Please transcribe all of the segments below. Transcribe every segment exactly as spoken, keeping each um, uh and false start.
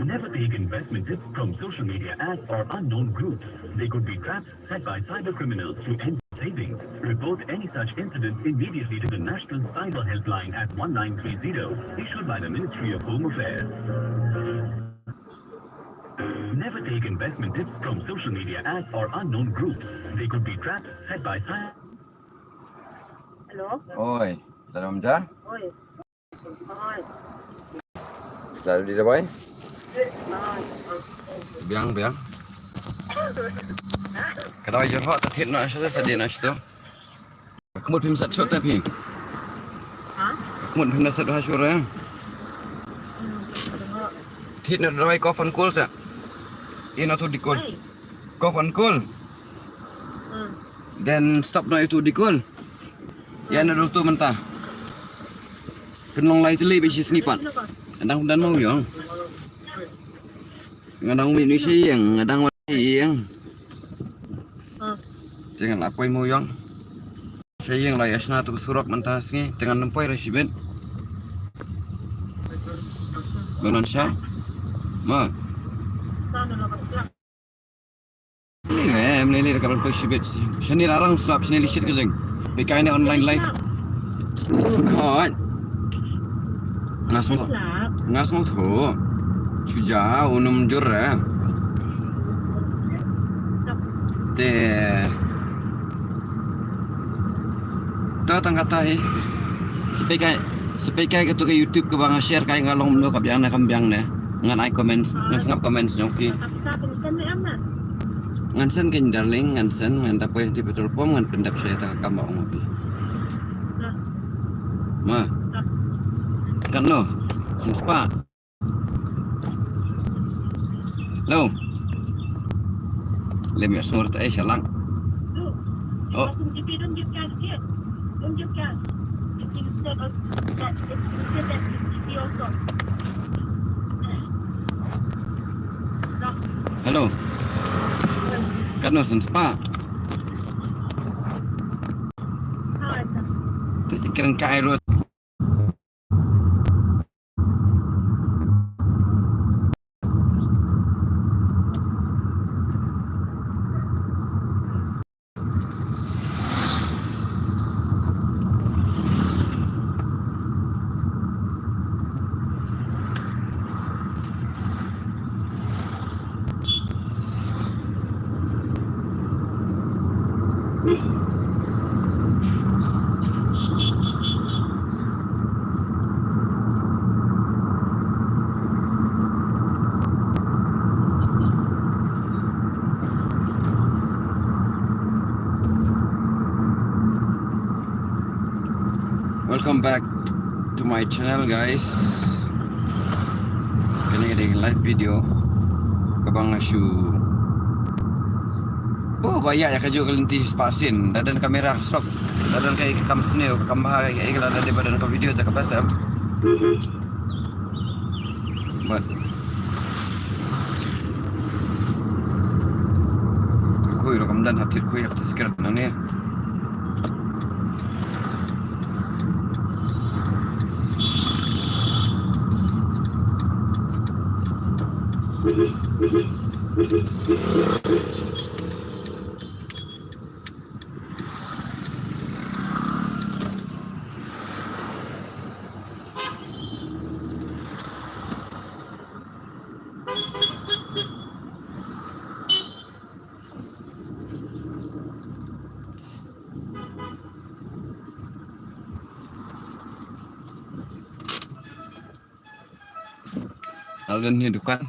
Never take investment tips from social media ads or unknown groups. They could be traps set by cyber criminals to end savings. Report any such incidents immediately to the National Cyber Helpline at one nine three zero, issued by the Ministry of Home Affairs. Never take investment tips from social media ads or unknown groups. They could be traps set by cyber. Hello? Oi, dalam ja? Oi. Oi. Dah di dabai? Oi. Biang, biang. Kada wajar hok, tak thied nak, sudah sedih nak, sudah. Ka mut phim sat shot te phi. Ha? Ka mut phim sat ha shore. Hmm, tengok. Thied na dawai cough and cold sa. Ina tu dikol. Hai. Cough and cold. Hmm. Then stop na itu dikol. Ya na tu mentah. Pynlong lai tylli ba shi sngi pat. Dang dan mau yong. Nga dang mih ni sha ïing, nga dang wan sha ïing. Ah. Te ngan la poi mawiong. Sha ïing la ïa shna tu surok mynta sngi, te ngan ym poi re shibit. Ba ngan sha. Ma. Ni ne, mlei lei ka ban poi shibit. Shane la rang slap, shane li shit ka jeng. Pei kai ne online live. Hooid. Nga sngewthuh. Nga sngewthuh. Shu ja u num jur eh. Te. To tang kata hi. Sa pei kai, sa pei kai katu ka YouTube kaba nga share kai, nga long mano ka biang ne kam biang ne. Ngan ai comments, ngan sngap comments jong phi. Ngan send kein darling, ngan send, ngan da poi hangtei petrol pump, ngan pyndep sha ïa kata ka kam ba ong ma phi. Ma. Katno? Sngewspah. Hello. Lem ïa sngur ta eh sha lang. Oh. Hello. Katno, sngewspah? Te sa kren kai ruh. Welcome back to my channel, guys. Kane ka dei ka live video kaba nga shu, oh, ba ïa, ïa kajuh ka lynti spah sien. Da don kamera ka sop, da don kaei ka kam sniew, ka kam bha, kaei ka la da dei ba don ka video te kaba sem. But ka khuid ruh kam don, hap thied khuid, hap thied skret nangne. Alden ni dukan.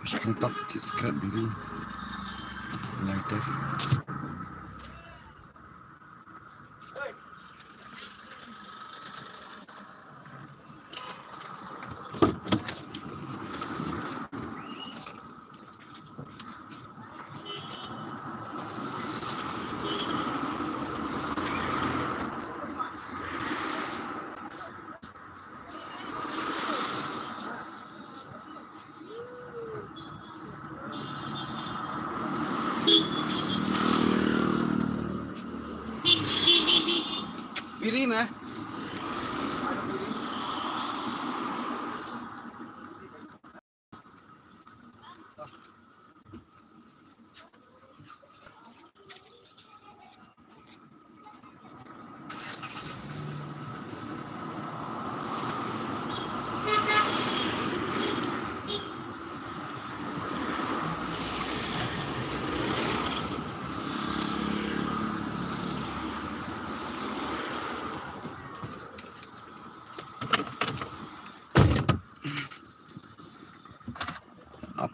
Sekarang top sikret dulu. Lighter. Biri mah.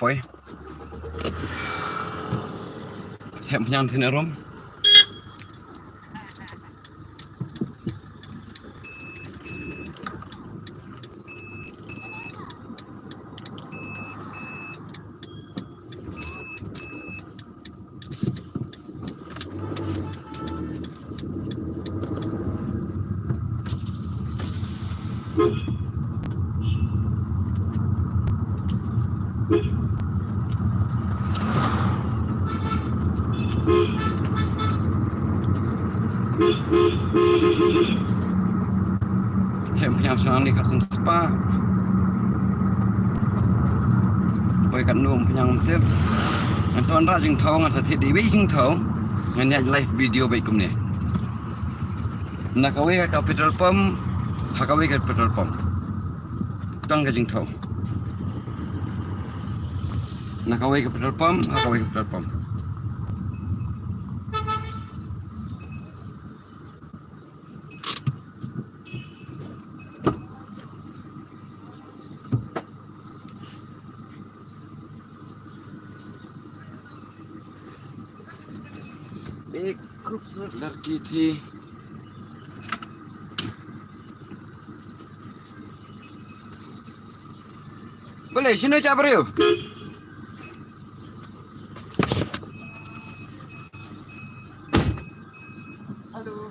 Oi. Thep pynïang thin arum. Thep pynïang shong ni khat san spah. Poi katno pynïang tip. Ngan sa wanrah jingthaw, ngan sa thied iwei jingthaw. Ngan ïaid live video beit kumne. Na kawei ka petrol pump ha kawei ka petrol pump. Tang ka jingthaw. Na kawei ka petrol pump ha kawei ka petrol pump. Ek group ladki thi. Bole, shino cha briew? Hello.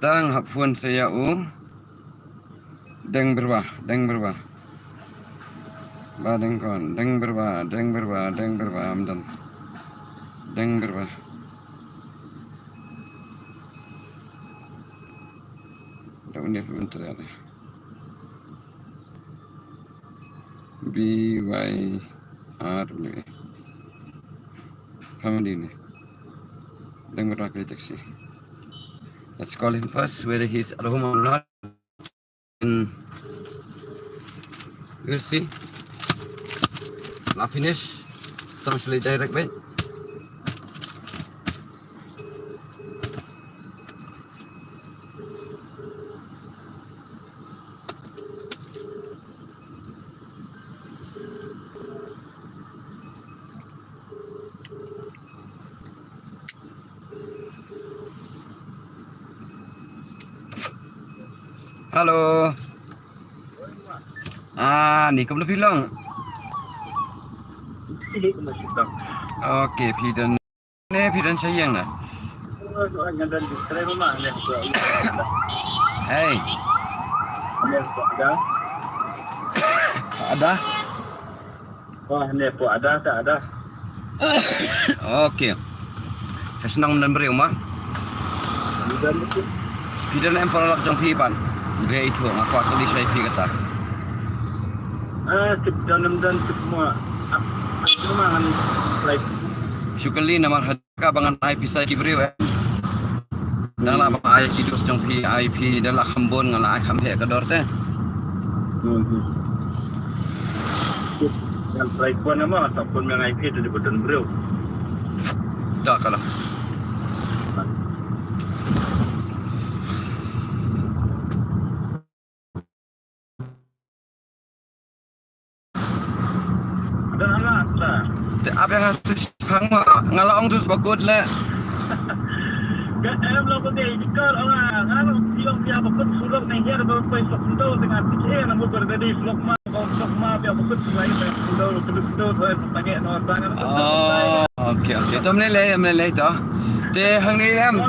Tang hap phone sa ïa u. Deng Berwa, Deng Berwa. Ba Deng Kon, Deng Berwa, Deng Berwa, Deng Berwa, am don. Deng Berwa. Da une phone trai. B Y R W. Family ne. Deng Berwa kali taxi. Let's call him first, whether he's at home or not. And we'll see. La finish. Tang shu leit direct beit. Hello. Ah, ni kumno phi long? Okay, phi don. Ne phi don sha ïing na. Hey. Ada. Wah, ne po ada ta ada. Okay. Sa shnong mynta briew ma. Phi don em paralok jong phi pat? Ge itu nga kwah kali shai phi kata. Ah, tip don em don tip mo. Ap, ap, ma ngan, like. Shu kali namar ha ka ba ngan ai pisa ki briew em. Dang lah ba ai ki dos jong phi ai phi dang lah kham bun ngan lah ai kham heh ka dor te. Hmm, hmm. Ngan try kuan ama sa pun ngan ai phi tu di button briew. Da ka la. Te ap ïa nga tu shipang ma nga la ong tu sbakut le. Ka em lo ko dei di kar ong nga nga lo ti ong pia bakut sulok ne hiar ba poi sok ndo dengan ti eh na mo ber dei sulok ma ong sok ma pia bakut sulai ba ndo lo kedut ndo so eh pakai no tangan. Oh, okay, okay. To mlei lei, mlei lei to. Te hangne em.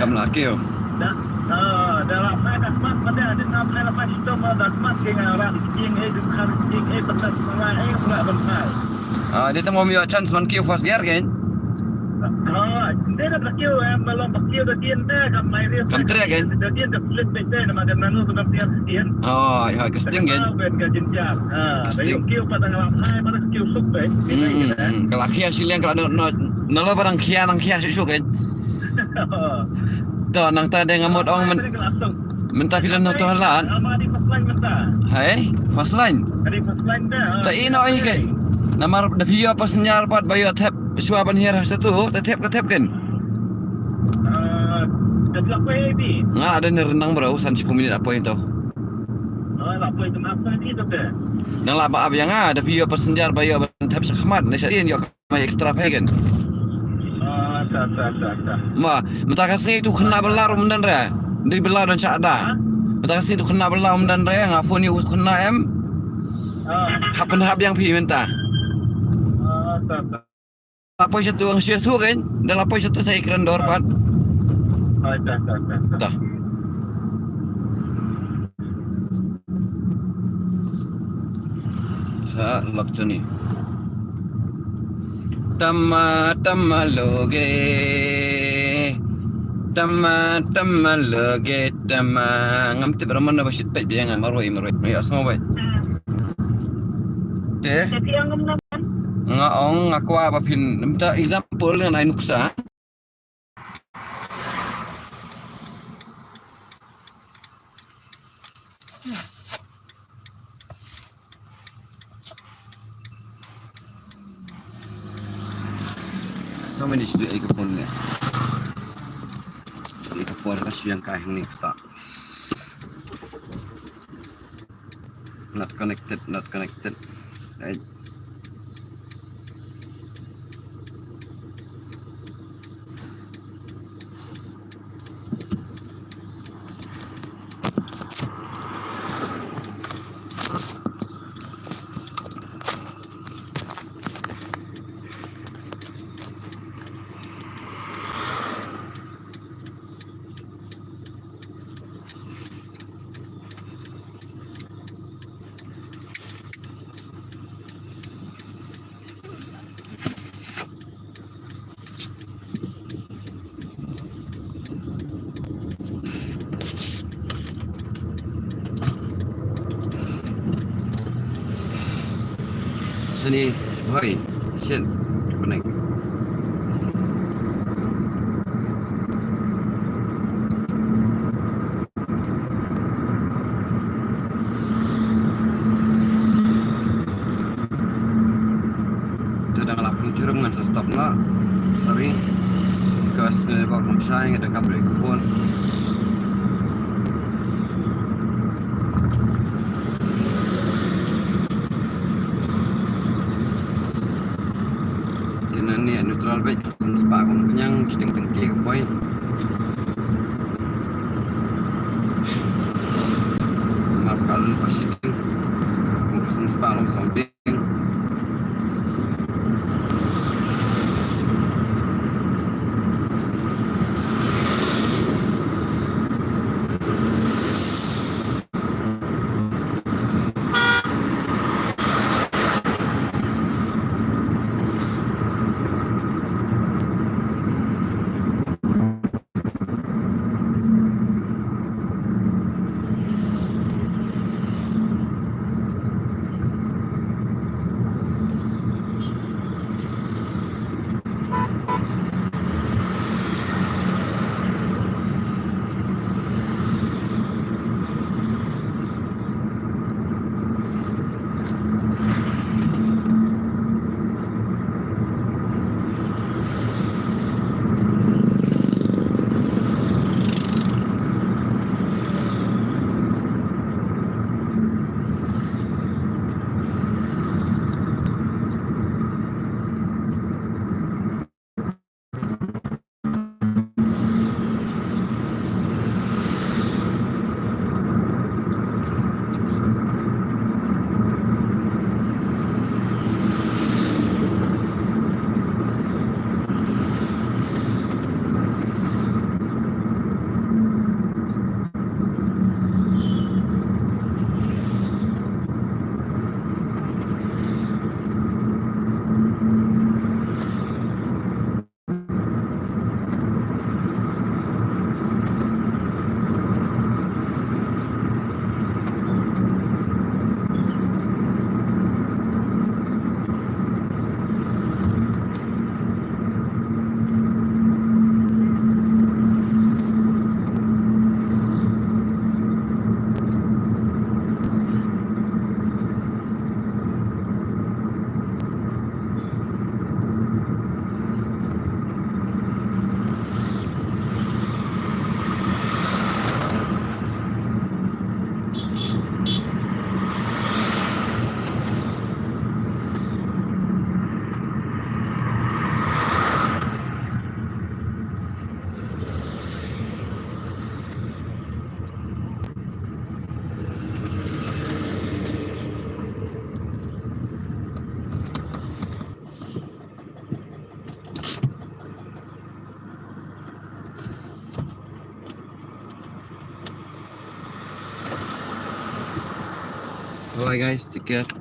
Kam lah kiew. Ah, dei tang ym ïoh chance ban kiew first gear kein. Kam treh kein. Oh, ïa ka sting kein. Ka sting. Hmm, hmm, ka la khia shiliang ka la no, no, no la ba dang khia, dang khia shuh shuh kein. To nangta dei nga mut ong myn, mynta phi don na to halan. Hai, first line. Ta ino hi kein. Namar da phi ïoh passenger pat ba ïoh thep shuwa ban hiar ha satu, ta thep ka thep kein. Nga la don ryndang bro, san shiphew minit la poi to. Nang lah ba ap ïa nga, da phi ïoh passenger ba ïoh ban thep shakhmat ne sha dien ïoh. Mai extra phi kein. Ah, sa, sa, sa, sa. Ma, mynta ka sngi tu khynnah bylla ruh ym don re. Dei bylla don sha da. Mynta ka sngi tu khynnah bylla ym don re, nga phone ïa u khynnah em. Ah. Hap pynhap ïa phi mynta. Ah, sa, sa. La poi sha tu ang sha tu kein. Da la poi sha tu sa i kren dor pat. Ah, sa, sa, sa, sa. Da. Sa lok tuni. Tama tama loge. Tama tama loge tama. Ngam tip ramon na ba shit peit biang marwei marwei. Ai asma wei. Te. Nga ong nga kwah ba phin mynta example ngan ai nuksa. Sa mane shu dei ka phone ne. Shu dei ka por ka shu ïeng ka hangne kata. Not connected, not connected. Right. Sini, hoi, shin, kuning. Te dang lap phi thirm ngan sa stop noh. Sorry. Because nga ba kum shai nga dang kap ring phone. Te nangne neutral bad. Syn spah kum pynïang, sting tang ki ka poi. Bye guys, take care.